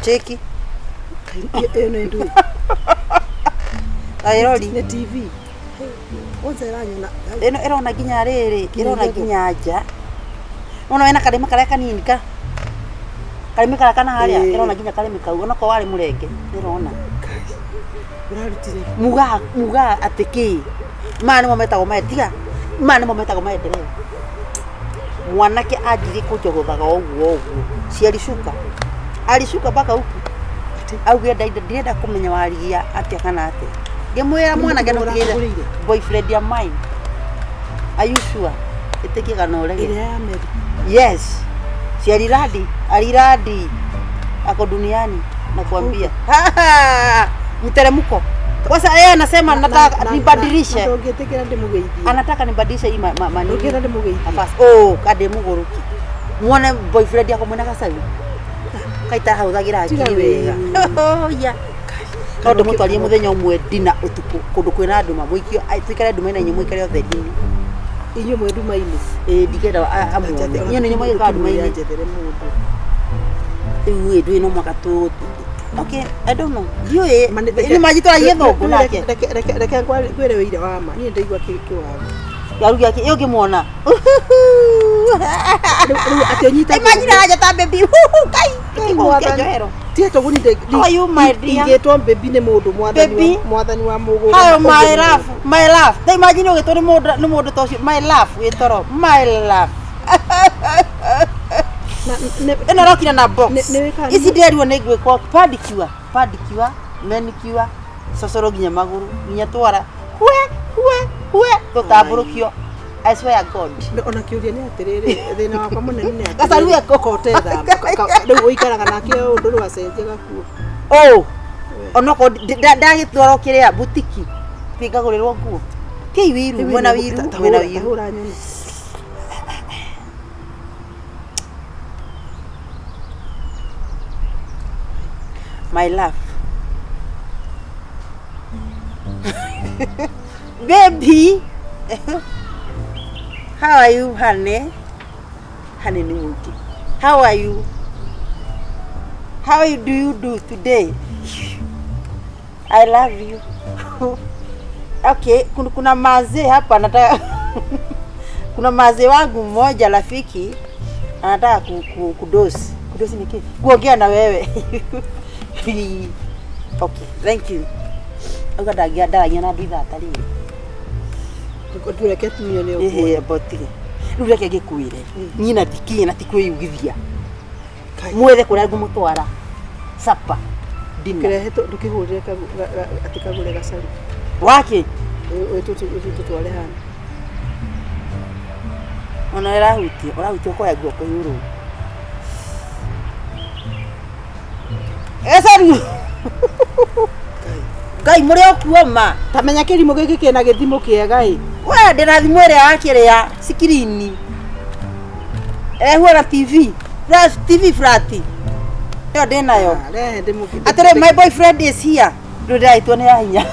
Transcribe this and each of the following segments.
Cheki. Ĩyo nĩ ndũĩ. Kairori. Nĩ TV. Kwanza ĩranyona. Ĩno ĩrona nginya rĩrĩ, ĩrona Nginya nginya nja. Ona wena karĩma karĩa kanini ka karĩmĩ karĩa kana harĩa Ĩĩ. ĩrona nginya karĩmĩ kau onakorwo warĩ mũrenge ĩrona. Ũrarutire. Mugaga mugaga atĩ kĩ maya nĩmo metagwo mae tiga maya nĩmo metagwo maendeleo. Mwanake anjirie kũnjogothaga o ũguo o ũguo si alishuka alishuka mpaka huku augire ndirenda kũmenya warigia atĩa kana atĩa ngĩmwĩra mwanake Nĩ mũndũ ndũtigĩre ũrakũgũrĩire? boyfriend ya mine. Are you sure? Ĩtĩkie kana ũrege. Ĩrĩa ya Mary. Yes. Si aliradi, aliradi. Ako duniani nakwambia. Mteremko. Kwanza yeye anasema nataka nibadilishe. Na ndũngĩtĩkĩra ndĩmũgeithie. Anataka nibadilishe hii ma, ma, ma, Ndũngĩenda ndĩmũgeithie. Nafasi. Oh, kade muguruki. Muone boyfriend yako mwena gacagu. Kaita hahũthagĩra Tiga akili wega. wĩru. Oh, yeah. No ndĩmũtwarie mũthenya ũmwe ndina ũtukũ kũndũ kwĩna nduma mũikio tuikare nduma-inĩ inyuĩ mũikare ũtheri-inĩ. Inyuĩ mwĩ nduma-inĩ. Ĩĩ ndingĩenda amuone. Inyuĩ nĩ inyuĩ mũgĩikara nduma-inĩ. Njethere mũndũ. Rĩu ĩ ndũĩ no mũhaka tũ Okay, I don't know. Ndiũĩ. Ma nĩ- Nĩ manji tũragie thũngũ nake. Reke ngwĩre wĩira wa ma. Niĩ ndaigua kĩwaru. Kĩaru gĩake ĩ ũngĩmuona. Rĩu atĩ ũnyita. Imagine aja ta baby. Kai. Ngai Kĩkũhutia mwathani. njohero. Tiga tũguo niĩ How are you, my dear? ingĩtwo baby nĩ mũndũ mwathani Baby? wa mwathani wa mũgũnda. How my love, my love. Ta imagine ũgĩtwo nĩ mũndũ nĩ mũndũ ta ũcio. My love wĩtoro. My love. Ĩno ĩrokire na box. Nĩ wĩkaga- Ici ndĩrerirwo nĩ ngwĩkwo pedicure, pedicure, manicure, cocoro nginya magũrũ, nginya twara. Hwe hwe hwe tũtambũrũkio. I swear God. Ona kĩũria nĩ atĩrĩrĩ, thĩna wakwa mũnene nĩ Gacaru atĩrĩrĩ, eko. kotethamba rĩu ũikaraga nake ũndũ rĩu acenjia gakuo. Oh. Onokorwo ndagĩtwarwo kĩrĩa butiki ngagũrĩrwo nguo. Kĩi wiru, mwena wiru, mwena wiru. Tahũra nyoni. My love. Baby. How are you, honey? Honey ni mũingĩ. How are you? How do you do today? I love you. Okay, kuna mazee hapa nataka kuna mazee wangu mmoja rafiki anataka kudosi. Kudosi ni kipi? Kuongea na wewe. Okay, thank you. Auga ndagia ndaragia na andũ ithaa ta rĩrĩ. Tureke tunyone ũguo. Ĩhĩ, amba ũtige. Rĩu reke ngĩkwĩre. Niĩ na ndikiĩ na ti kwĩyugithia. Mwethe kũrĩa ngũmũtwara. Supper. Dinner. Kĩrehe ndũkĩhũrĩre atĩ kagũre gacaru. Waki? Tũtware hana. Ona ĩrahutia, ũrahutia ũkoya guoko igũrũ. Gacaru. Ngai mũrĩ okuo ma. Ta menya kĩrimũ gĩkĩ kĩna gĩthimo kĩega ĩ. We ndĩna thimũ ĩrĩa yakĩrĩa sikirini. Ĩrehuo TV. Flash TV flat. Ĩyo ndĩnayo. Rehe ndĩmũkĩ. Atĩrĩ my boyfriend is here. Rĩu ndĩraitwo nĩ ya hinya.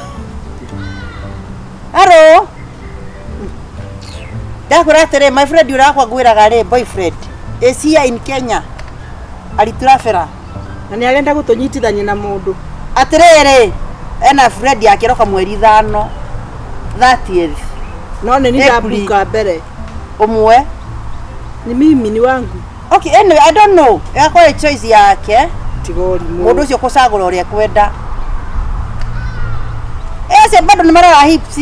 Hello. Ndakwĩra atĩrĩ my friend ũrĩa wakwa ngwĩraga rĩ boyfriend is here in Kenya. Alitrafera. Na nĩ arenda gũtũnyitithania na mũndũ. Atĩrĩrĩ ena friend yake roka mweri ithano 30th No nĩ niĩ April. ndambuka mbere. Ũmwe. Ni mimi ni wangu. Okay, anyway, I don't know. Ĩgakorwo ĩ choice yake. Tiga ũrimũ. Mũndũ ũcio kũcagũra ũrĩa ekwenda. Acio bado nĩ marora hips.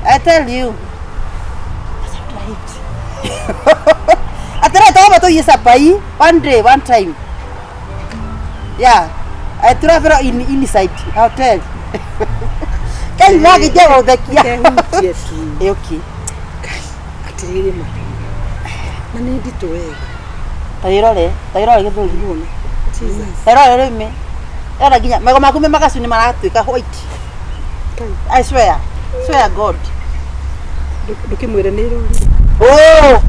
I tell you. Marora hips. Atĩrĩ tũgamba tũthiĩ sapai one day, one time. Yeah. I travel in inside hotel. Kai magĩnjia gũthekia. Kehutie tu. Ĩ okay. Atĩrĩrĩ ma. Na nĩ nditũ wega. Ta wĩrore, ta wĩrore gĩthũri. Muone. Jesus. Ta wĩrore rĩmĩ. Ĩrora nginya magego maku me magacu nĩ maratuĩka white. Kai. I swear. Swear God. Ndũkĩmwĩre nĩ ĩrorire. Oh!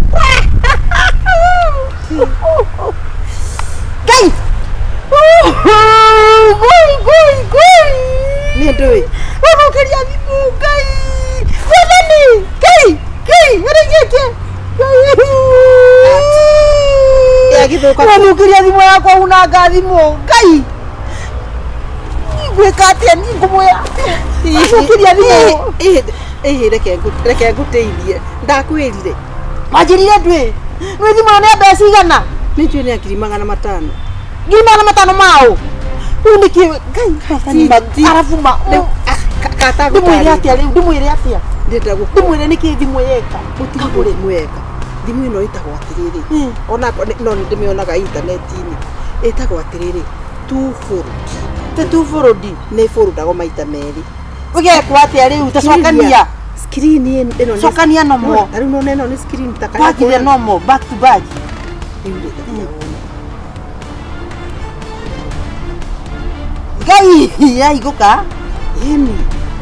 Ngai! Ngui, ngui, ngui! Niĩ ndũĩ. Wathũkĩria thimũ, Ngai! Mwathani! Ngai! Ngai! Ĩrĩ gĩkĩ! Ngai! Yagĩthũka Wathũkĩria thimũ yakwa unanga thimũ. Ngai! Ngwĩka atĩa niĩ ngũmwĩra atĩa? Acokeria thimũ. Ĩhĩ reke ngũteithie. Ndakwĩrire. Wanjĩrire ndwĩ. Nĩ thimũ ĩyo nĩ ya mbeca cigana? Nĩ njũĩ nĩ ya 500,000. 500,000 maũ. Rĩu nĩkĩ Ngai arabu ma. Rĩu kata Ndĩmwĩre atĩa rĩu? Ndĩmwĩre atĩa? Ndĩrenda gũkũ. Ndĩmwĩre nĩkĩ thimũ yeka? Gũtirĩ thimũ yeka. Thimũ ĩno ĩtagwo atĩrĩrĩ. Ona no nĩ ndĩmĩonaga intaneti-inĩ. Ĩtagwo atĩrĩrĩ two fold. Ti two fold. Nĩ foldagwo maita merĩ. Ũgekwo atĩa rĩu? Ta cokania. Screen ĩno nĩ Cokania nomo. Ta rĩu nona ĩno nĩ screen ta Back the normal, back to back. Rĩu rĩ, Ngai yaigũka. Ĩni.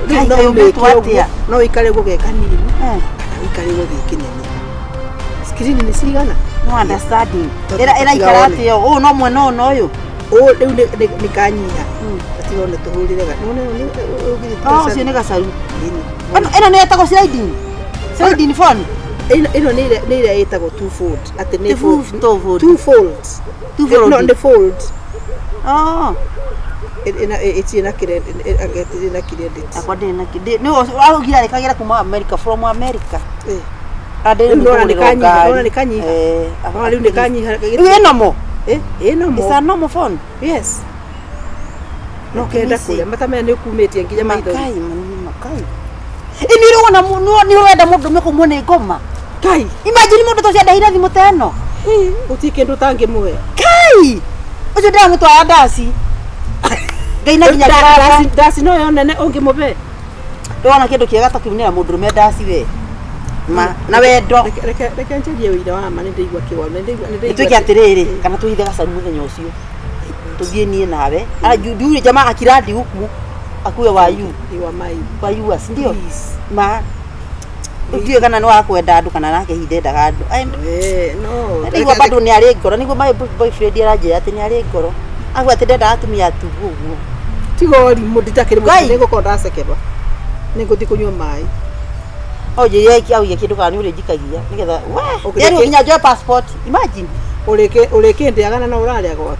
Ngai, Rĩu no kaĩ ũmbĩtwo ũmĩke ũguo, atĩa? no ũikare ũguo ge kanini kana ũikare ũguo gĩ kĩnene. Screen nĩ cigana? No understanding. Tondũ Ĩra ĩraikara tũtiga atĩa? Ũũ no mwena ũyũ na ũyũ. Ũũ rĩu nĩ kanyiha. Gatiga one tũhũrĩre ga. Nona ĩno nĩ Oh, ũcio nĩ gacaru. Ĩni. Ĩno nĩ ĩtagwo sliding. Sliding phone. Ĩno nĩ ĩrĩa ĩtagwo two fold. Atĩ nĩ Two fold. Two fold. Two fold. No, nĩ fold. Oh. Ĩtirĩ na credit, anga ĩtirĩ na credit. Akwa ndĩ na kĩ. Nĩ augire arĩkagĩra kuma America, from America. Rĩu nona nĩ kanyiha, nona nĩ kanyiha. Nona rĩu nĩ kanyiha. Rĩu ĩ normal. Ĩ normal. It's a normal phone. Yes. No kenda kũrĩa mata maya nĩ ũkumĩtie nginya maitho. Makai, mani makai. Ĩ nĩ ũrona nĩ ũrenda mũndũ ũmwe kũmwo nĩ ngoma. Kai. Imagine mũndũ ta ũcio andahire thimũ ta ĩno. Gũtirĩ kĩndũ ũtangĩmũhe. Kai. Ũcio ndĩramũtwara ndaci. Ngai na nginya kĩrata. Ndaci no yo nene ũngĩmũhe. Ndĩrona kĩndũ kĩega ta kĩu nĩ mũndũrũme ndaci we. Ma na wendo. Reke njarie ũira wa ma nĩ ndĩigua kĩwa nĩ ndĩigua Nĩ twĩke atĩrĩrĩ kana tũhithe gacaru mũthenya ũcio. Tũthiĩ niĩ nawe. Yule jamaa akiradi huku akuwe wa you. Wa mai. Wa you si ndio? Ma ndiũĩ kana nĩ wa kwenda andũ kana nake hihi ndendaga andũ. No. Nĩguo bado nĩ arĩ ngoro nĩguo my boyfriend aranjĩra atĩ nĩ arĩ ngoro. Auga atĩ ndendaga atumia atungu ũguo. Tiga ũrimũ nditakĩrĩ mũndũ nĩngũkorwo ndacekeba. Nĩngũthiĩ kũnyua maĩ. Aunjĩrire auge kĩndũ kana nĩ ũrĩnjikagia nĩgetha we yaani nginya njoe passport imagine. Ũrĩkĩndĩaga na no ũrarĩa gwaku.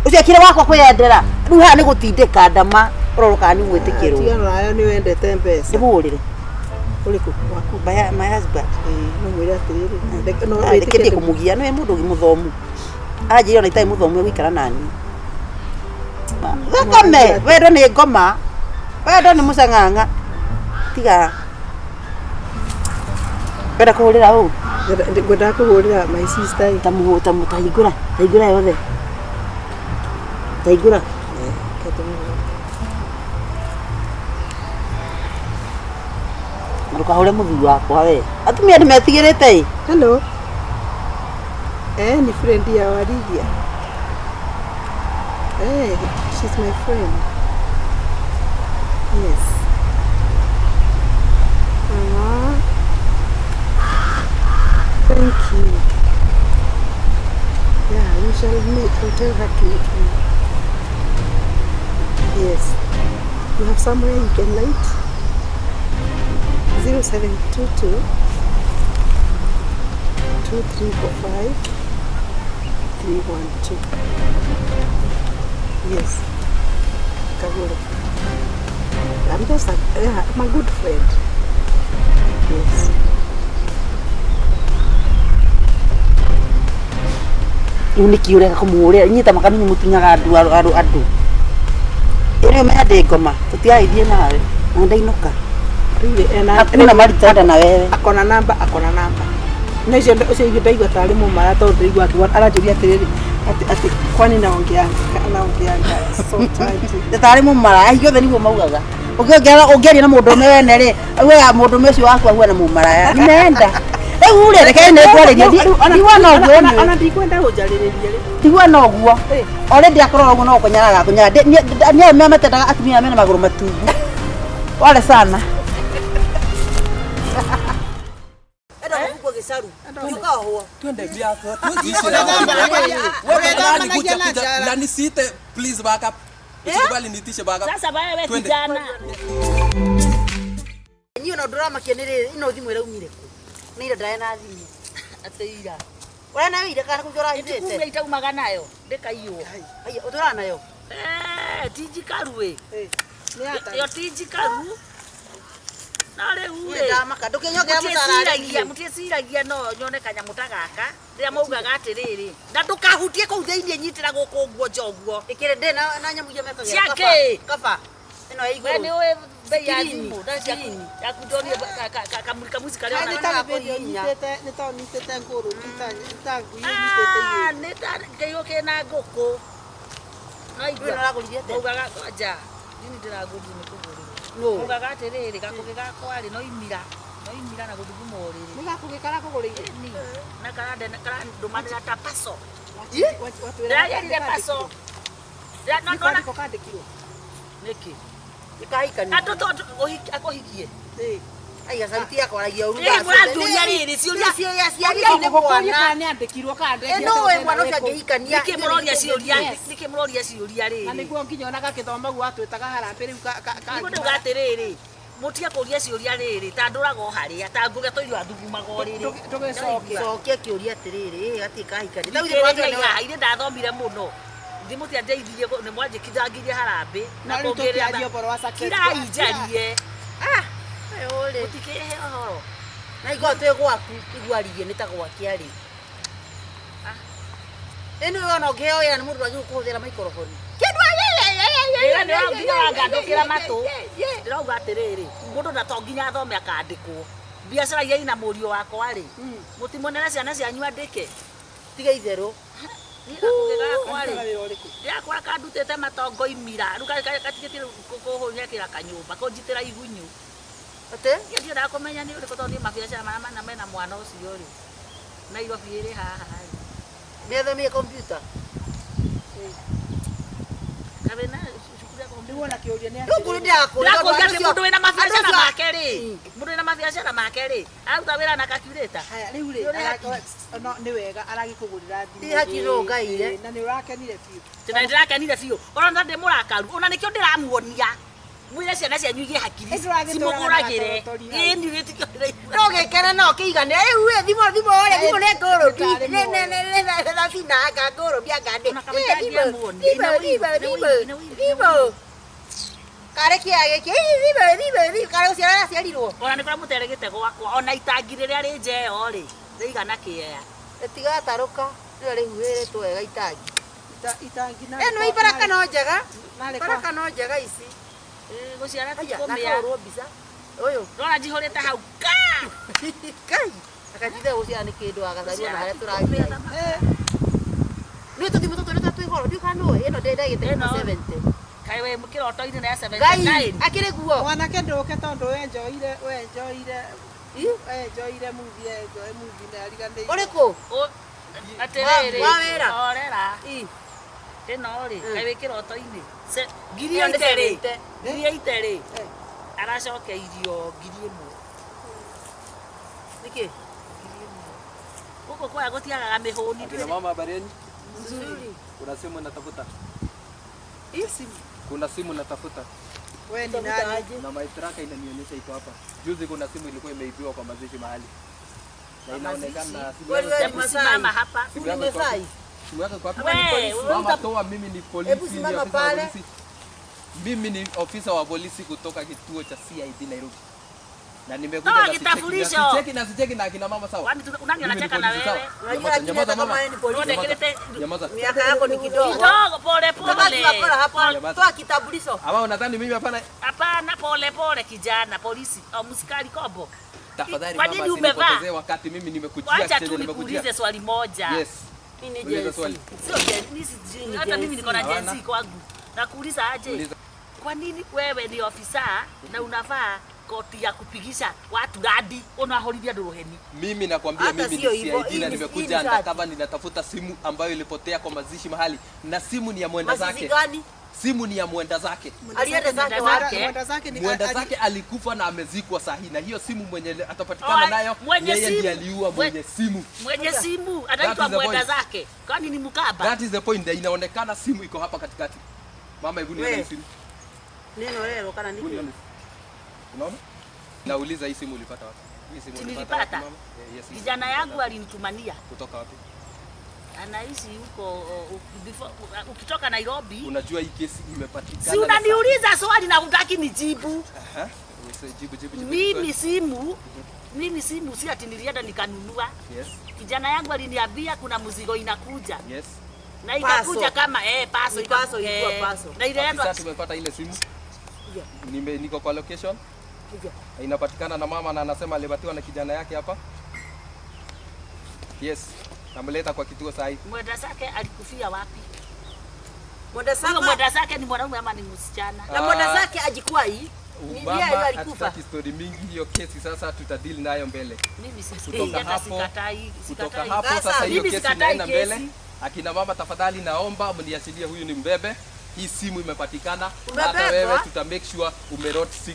Ũcio akĩrĩ wakwa kwĩyendera. Rĩu haha nĩ gũtindĩka ndama ũrorwo kana nĩ gwĩtĩkĩrwo. Tigana nayo nĩ wendete mbeca. Ndĩmũhũrĩre. Ũrĩkũ waku? My husband. No mwĩre atĩrĩrĩ. No Reke ndiĩ kũmũgia nĩwe mũndũ mũthomu. Aranjĩrire ona itarĩ mũthomu egũikara naniĩ. Thakame wendo nĩ ngoma. Wendo nĩ mũcang'ang'a. Tiga. Wenda kũhũrĩra ũ? Ngwendaga kũhũrĩra my sister. Ta tahingũra, tahingũra yothe. Tahingũra. Ndũkahũre mũthuri wakwa we. Atumia nĩ metigĩrĩte ĩ. Hello. Ni friend ya Warigia. She's my friend. Yes. Mama. Thank you. Yeah, we shall meet. I'll tell her to meet me. Yes. You have somewhere you can light? 0722 2345 312. Yes. Kagure. I'm just I'm a good friend. Yes. Rĩu nĩkĩ ũreka kũmũhũrĩra inyuĩ ta makami mũtinyaga andũ andũ. Ĩrĩ ũmenya ndĩ ngoma tũtiarĩirie nawe na ndainũka. Hakuna mali tutaenda na wewe. Akona namba, akona namba. Na icio ũcio ingĩ ndaigua tarĩ mũmara tondũ ndaigua akiuga aranjũria atĩrĩrĩ atĩ kwani naongeanga so tight. Tarĩ mũmara aingĩ othe nĩguo maugaga. Ũngĩaria na mũndũ ũmwe wene rĩ, augaga mũndũ ũmwe ũcio waku ahuana mũmaraya. Nimeenda. Rĩu rĩ reke nĩ ngwarĩria ndigua na ũguo ona ndikwenda gũnjarĩrĩria rĩ. Ndigua na ũguo. Already akorwo ũguo no kũnyarara kũnyarara. Nĩ arũme matendaga atumia mena magũrũ matungu. Wale sana. Twende vyako. Na nisite please back up. Usikubali niitishe back up. Sasa wewe kijana. Niĩ ona ndũramakia nĩ rĩrĩ ĩno thimũ ĩraumire kũ? Nĩ ira ndarĩ na thimũ. Atĩ ira. Ũrĩ nayo ira kana kũngĩ ũrahithĩte? Ĩtikuuma itaumaga nayo, ndĩkaiywo. Haiya, ũtũraga nayo? Ti njikaru ĩ. Nĩ ata. Ĩyo ti njikaru. Na rĩu Niĩ rĩ, ndamaka ndũkĩnyongera mũcara. Mũtiĩciragia no nyone kanyamũ ta gaka rĩrĩa maugaga atĩrĩrĩ, na ndũkahutie kũu thĩinĩ, nyitĩra gũkũ ũguo nja ũguo. Ĩkĩrĩ ndĩ na nyamũ iria mekagĩra. Cia kĩ? Kaba ĩno ya We igũrũ. nĩ ũĩ bei ya Sikirini, thimũ na sikirini. yaku ndonire kamuzi karĩa Nĩ ona ta Ona video kũhihinya. nyitĩte, nĩ ta nyitĩte ngũrũ, nĩ ta ngui nyitĩte Ah, irio. nĩ ta kĩihũ kĩna ngũkũ. No Rĩu igua nĩũragũrire atĩa? maugaga kwanja ndini ndĩragũrire nĩ kũgũrĩrwo. Nũ? Maugaga atĩrĩrĩ, gakũgĩ gakwa rĩ, no imira no imira na gũthuguma ũrĩrĩ. Nĩ gakũgĩ karakũgũrĩire. Ĩni, na karandũmanĩra ta paso. Watwĩra Ndĩragerire paso. Nĩ kandĩko kandĩkirwo. Nĩkĩ? Nĩkahikania. Andũ tondũ akũhikie. Ĩĩ. Aiga sauti yakwa aragia ũru. Ĩ, mũranjũria rĩrĩ, ciũria- Ciaciari nĩ Gũkũria mwana. kana nĩ andĩkirwo kana Ĩ nũĩ mwana ũcio angĩhikania. Nĩkĩ mũroria ciũria? Nĩkĩ mũroria ciũria Na rĩrĩ? nĩguo nginya ona gagĩthoma guo atwĩtaga harambĩ rĩu Nĩguo ndauga atĩrĩrĩ, mũtige kũria ciũria rĩrĩ, ta ndũraga o harĩa, ta ngũrĩa tũirio athugumaga o rĩrĩ. Ndũgĩcoke. Cokia kĩũria atĩrĩrĩ, ĩ gatirĩ kahikania. Thikĩrĩria ihaha, irĩ ndathomire mũno. Ndi mũtiandeithirie nĩ mwanjĩkithangirie harambĩ. Na rĩu tũkĩaria ũhoro wa success. Kirai njarie. Ah, ũyũ rĩ. Mũtikĩhe ũhoro. Na igua twĩ gwaku, igua aririe nĩ ta gwake arĩ. Ĩ nĩwe ona ũngĩheo wĩra nĩ mũndũ wagĩrĩirwo kũhũthĩra maikoroboni. Wĩra nĩ nginya wangandũkĩra matũ. Ndĩrauga atĩrĩrĩ, mũndũ na to nginya athome akandĩkwo. Biacara iria ina mũriũ wakwa rĩ, mũtimonere ciana cianyu andĩke. Tiga itherũ. Niĩ gakũgĩ gakwa rĩ, Arutaga wĩra ũrĩkũ? ndĩrakora kandutĩte matongo imira, rĩu gatigĩtie kũhũnyekĩra kanyũmba, kũnjitĩra igunyũ. Atĩ? Niĩ ndiendaga kũmenya nĩ ũrĩkũ tondũ niĩ mabiacara marĩa mana mena mwana ũcio rĩ, Nairobi ĩrĩ haha rĩ. Nĩathomire kompiuta. Kabe na cukuru ya kompiuta. Rĩu ona kĩũria nĩ Rĩu ngũrĩ ndĩrakũria. Ndĩrakũria atĩ mũndũ wĩna mabiacara andũ acio- make rĩ, mũndũ wĩna mabiacara make rĩ, araruta wĩra na calculator. Haya rĩu rĩ, Nĩ ũrĩ no nĩ wega aragĩkũgũrĩra thimũ. Ti haki no ngaire. Ĩĩ, na nĩ ũrakenire biũ. Tena ndĩrakenire biũ. Ona ndĩ mũrakaru, ona nĩkĩo ndĩramuonia. Mwĩre ciana cianyu igĩe hakiri, Ĩ, tũragĩtũraga na cimũgũragĩre. gatotori hau. Ĩĩ, niĩ wĩtĩkio ndĩraigua. No gĩkene no kĩigane. Rĩu ĩ thimũ thimũ ũrĩa thimũ nĩ ngũrũki. Nĩ Nĩ nĩ nĩ nĩ thabina anga ngũrũki anga ndĩ. Ona kamũira ndiamuonia. Thimũ thimũ thimũ thimũ. Karĩ kĩa gĩkĩ. Thimũ thimũ thimũ karĩ gũciara araciarirwo. Ona nĩ kũrĩa mũteregete gwakwa, ona itangi rĩrĩa rĩ nja ĩyo rĩ, rĩigana kĩea. Ĩtigatarũka. Rĩrĩa rĩhuhĩrĩtwo wega itangi. Itangi na Ĩno ibaraka no njega. Narĩ kwa- Baraka no njega ici. Ĩĩ, gũciara ti Aya, kũmĩa. nakahũrwo mbica. Ũyũ. Ndona njihũrĩte hau ka. Kai. Akatithe gũciara nĩ kĩndũ agacaria na harĩa tũragia. Eh, Nĩ tũthimũ tũtũ nĩ twĩ goro. Ndiũĩ kana nũĩ. Ĩno ndĩndagĩte Ĩno. 70. Kaĩ wĩ kĩroto-inĩ na ya Ngai 79. akĩrĩ guo. mwanake ndũke tondũ wenjoire wenjoire Ĩ? wenjoire movie enjoy movie na ariganĩire. Ũrĩkũ? Atĩrĩrĩ, Wa wĩra. horera. Ĩ. Ĩno rĩ, Mm. kaĩ wĩ kĩroto-inĩ. Ngiri Ĩyo nĩ ite rĩ, 70. ngiri ite rĩ, Eh. aracokeirio 1,000. Nĩkĩ? Gũkũ kwaya gũtiagaga mĩhũni. Akina mama, habari yenu? Nzuri. Kuna simu natafuta. Simu. Kuna simu natafuta. We ni nani? Na my tracker inanionyesha iko hapa. Juzi kuna simu ilikuwa imeibiwa kwa mazishi mahali. Na inaonekana simu Kweli yako wewe iko Hebu wapi? simama hapa. Simu yako iko wapi? Masai. Simu yako iko wapi? We, wewe Mama toa, mimi ni polisi, Hebu ni simama afisa wa pale. polisi. Mimi ni ofisa wa polisi kutoka kituo cha CID Nairobi. Na nimekuja Toa na sicheki- kitambulisho. na sicheki na sicheki na akina mama sawa. Kwani unani Mimi ni anacheka na polisi, wewe? sawa? Unajua Nyamaza, akili nyamaza hata kama mama. wewe ni polisi. Unaonekana Nyamaza. Miaka yako ni kidogo. kidogo, pole Kama pole. tunakora hapa, Nyamaza. toa kitambulisho. Ama unadhani mimi hapana? Hapana, pole pole kijana, polisi au msikari kombo. Tafadhali Kwa mama, nini umevaa? usinipotezee wakati mimi nimekujia Wacha chenye tu nimekujia. nikuulize swali moja. Yes. Mimi ni Uliza Gen Z. swali. Sio Gen- mi si- hata mimi niko na Gen Z kwangu. Nakuuliza aje? Uliza. Kwa nini wewe ni ofisa na unavaa koti ya kupigisha watu radi unahorithia andũ rũheni? Mimi nakwambia Hata mimi ni sio hivyo, CID hii na ni- nimekuja hii ni shati. undercover, ninatafuta simu ambayo ilipotea kwa mazishi mahali, na simu ni ya mwenda Mazishi zake. gani? Simu ni ya mwenda zake. Alienda zake Mwenda wapi? zake. Mwenda zake ni Mwenda zake alikufa na amezikwa sahi, na hiyo simu mwenye atapatikana Oh, nayo mwenye yeye simu. ndiye aliua mwenye simu. Mwenye simu That anaitwa is the mwenda point. zake, kwani ni mkaba? That is the point. Na inaonekana simu iko hapa katikati. Mama, hebu nione We. hii simu. Neno leo kana Hebu nini? nione. Unaona? Nauliza hii simu ulipata wapi? Hii simu Si ulipata wapi nilipata. mama? Eh, yes, hii simu Kijana yangu ulipata wapi? alinitumania Kutoka wapi? Anaishi huko ukitoka Nairobi. Unajua hii kesi imepatikana. Si unaniuliza swali na hutaki nijibu. Aha. Jibu, jibu, jibu. Mimi simu si ati nilienda nikanunua. Kijana yangu aliniambia kuna mzigo inakuja. Na ikakuja Parcel. kama parcel. Ni parcel, ilikuwa parcel. Na ililetwa. Afisa, tumepata ile simu. Niko kwa location. Inapatikana na mama na anasema alipatiwa na kijana yake hapa. Yes. Namleta kwa kituo saa hii. Mwenda zake alikufia wapi? Mwenda Huyo zake mwenda zake ni mwanaume ama ni msichana? na mwenda zake ajikwai. Ni Mama, yeye alikufa. hatutaki story mingi, hiyo kesi sasa tutadeal nayo mbele. Mimi si Kutoka hata sikatai, Kutoka sikatai. hapo Sasa, sasa hiyo mimi kesi sikatai inaenda mbele. kesi. Akina mama tafadhali, naomba mniachilie huyu ni mbebe. Hii simu imepatikana. Na hata Umebebwa? wewe tuta make sure umerot 6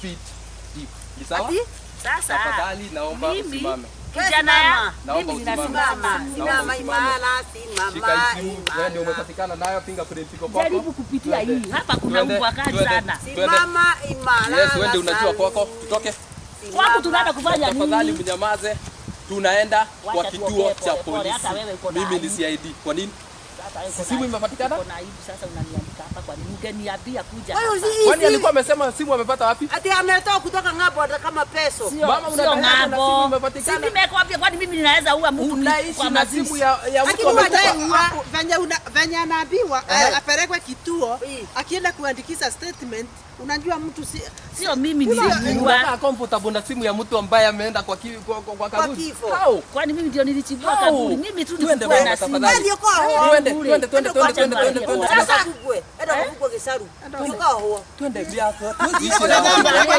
feet deep. Ni sawa? Ati? Sasa Tafadhali naomba mimi usimame. kijana ya Naomba mimi usimame. ninasimama. Naomba Simama usimame. imara, Shika simama hii simu, wewe ndio imara. umepatikana nayo, fingerprint iko kwako. Jaribu kupitia Twende. hii. Hapa kuna Twende, umbwa kali twende, sana. twende. Simama imara. Yes, wewe ndio unajua kwako. Tutoke. Kwangu tunaenda kufanya Tafadhali nini? mnyamaze. Tunaenda Wacha kwa tuongee kituo cha pole pole, polisi. hata wewe uko na Mimi ni aibu. CID. Kwa nini? Sasa wewe uko na Simu aibu. imepatikana? Uko na aibu sasa unaniandika hapa kwa nini? Ungeniambia kuja. Wewe hapa. Kwani alikuwa amesema simu amepata wapi? Ati ametoa kutoka ng'ambo hata kama peso. Sio, Mama, sio unadanganya na simu ng'ambo. imepatikana. Si nimekwambia kwani mimi ninaweza ua mtu Unaishi kwa na mazishi? simu ya mtu Lakini amekufa. wajai- Venye anaambiwa apelekwe kituo, Ii. akienda kuandikisha statement, unajua mtu si Sio mimi Unakaa niliua. comfortable na simu ya mtu ambaye ameenda kwa kaburi. kifo. How? Kwani mimi ndio nilichimbua How? kaburi? Mimi tu Twende nilikuwa mama, na simu. tafadhali. Ndio kwa ho. Twende, twende, twende, twende, twende, twende, twende. Sasa kugwe. Enda kugwe kisaru. Yuka ho. Twende vyako. Tuwezi ishi na Unadhani- watu.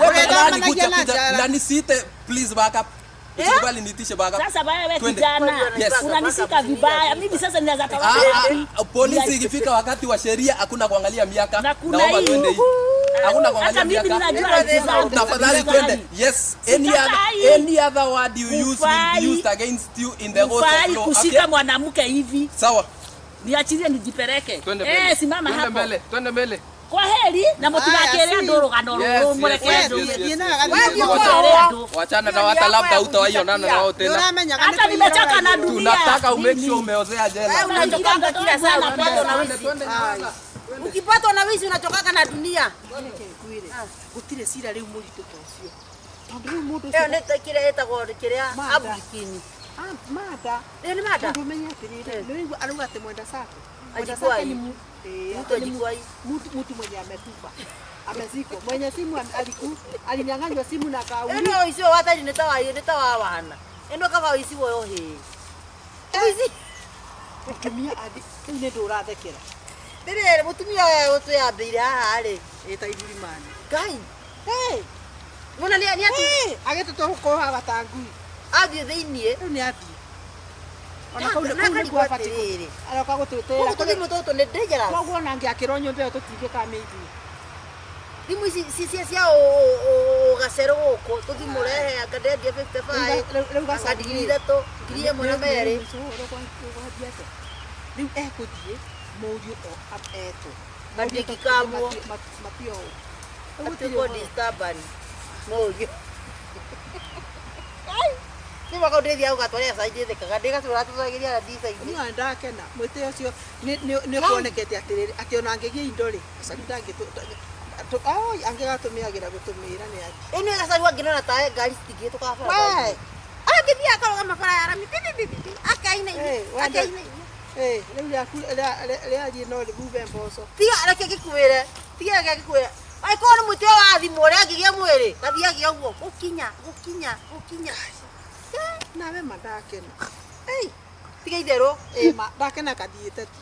Wewe Unadhani tafadhali kuja na kuja jara. na nisiite please back up. Usikubali niitishe back up. Sasa wewe Twende. kijana, Yes. unanishika vibaya. Mimi sasa ninaweza Ah, tawa. polisi ikifika wakati wa sheria hakuna kuangalia miaka. Na kuna Naomba hii. twende hii. Hakuna kuangalia Hata mimi miaka. ninajua rights zangu. Tafadhali twende. Yes, Sikatai. any other word you use will be Hufai. used against you in the court of Hufai law. kushika Okay? mwanamke hivi. Sawa. Niachilie nijipeleke. Twende mbele. Simama Twende hapo. mbele. Twende mbele. Kwa heri na mutigakere Aya, andũ rũgano Yes, rũrũ yes, mũreke yes, andũ. yes, yes, Thiĩ yes, na yes, gathiĩ yes, Wewe wacha- Mũrekere andũ. Wachana na hata labda utawaionana na wao tena. Nĩũramenyaga Hata nĩ nimechoka na dunia. Tunataka umake Mimi. sure umeozea jela. Wewe unachokanga kila saa unapatwa na Twende, wizi. twende, nyamaza. Ukipatwa na wizi unachokanga na dunia. Ngwĩre gũtirĩ cira rĩu mũritũ ta ũcio tondũ rĩu mũndũ Ĩyo ũcio nĩ ta kĩrĩa ĩtagwo kĩrĩa Mada. abrikini. Mada Ĩyo nĩ mada. tondũ ũmenye atĩrĩrĩ nĩwaigua arauga atĩ mwenda zake mwenda Ajikwai. zake ni Mtu atĩ ni ajikwai. mtu mwenye amekufa amezikwa, mwenye simu alinyang'anywa simu na akauliwa. Ĩno ũici ũyũ wa tari nĩ ta wa nĩ ta wa wana. Ĩno kaba ũici woyo hĩ. Ũici. Mũtumia athi rĩu nĩ ndũrathekera Rĩrĩ mũtumia ũyũ ũtwĩambĩire haha rĩ. ĩta iburimani. Ngai. Hey, Mona nĩ nĩ ati hey, agĩtũtũkũhaga ta ngui. athiĩ thĩiniĩ. Rĩu nĩ athiĩ ona kau Na kau nĩkuo akarigwo abatiĩ atĩrĩrĩ. aroka gũtwĩtĩra. Gũkũ tũthimũ tũtũ nĩ dangerous. Koguo ona angĩakĩrwo nyũmba ĩyo tũtingĩkamĩigua. Thimũ ici cia gacero gũkũ tũthimũ rehe anga ndendia 55 Rĩu anga gacari ngiri ithatũ ngiri ĩmwe na merĩ. Rĩu ekũthiĩ mũriũ etwo. Matingĩkamwo. Matio. Atuĩkwo disturbance mũriũ. Nĩ mwaka ndĩthiaga gũgatwarĩra cai ndĩthekaga ndĩgacũra tũtwagĩria na ndica-inĩ. Niĩ ona ndakena mwĩtĩo ũcio nĩ kuonekete atĩrĩrĩ atĩ ona angĩgĩa indo rĩ gacari angĩgatũmĩagĩra gũtũmĩra nĩ atĩ Ĩno gacaru angĩnona ta ngari citingĩhĩtũka We! barabara. Angĩthiĩ akarũgama bara ya rami pi pi pi pi akaina Eh, wenda- akaina. Rĩu rĩaku rĩariĩ no rĩbube mboco. Tiga reke ngĩkwĩre, tiga reke ngĩkwĩre. Angĩkorwo nĩ mũtĩ wa thimũ ũrĩa angĩgĩa mwĩrĩ gathiagia ũguo gũkinya gũkinya gũkinya. Nawe ma ndakena. Ei, tiga itherũ. Ĩ ma ndakena kathiĩte tu.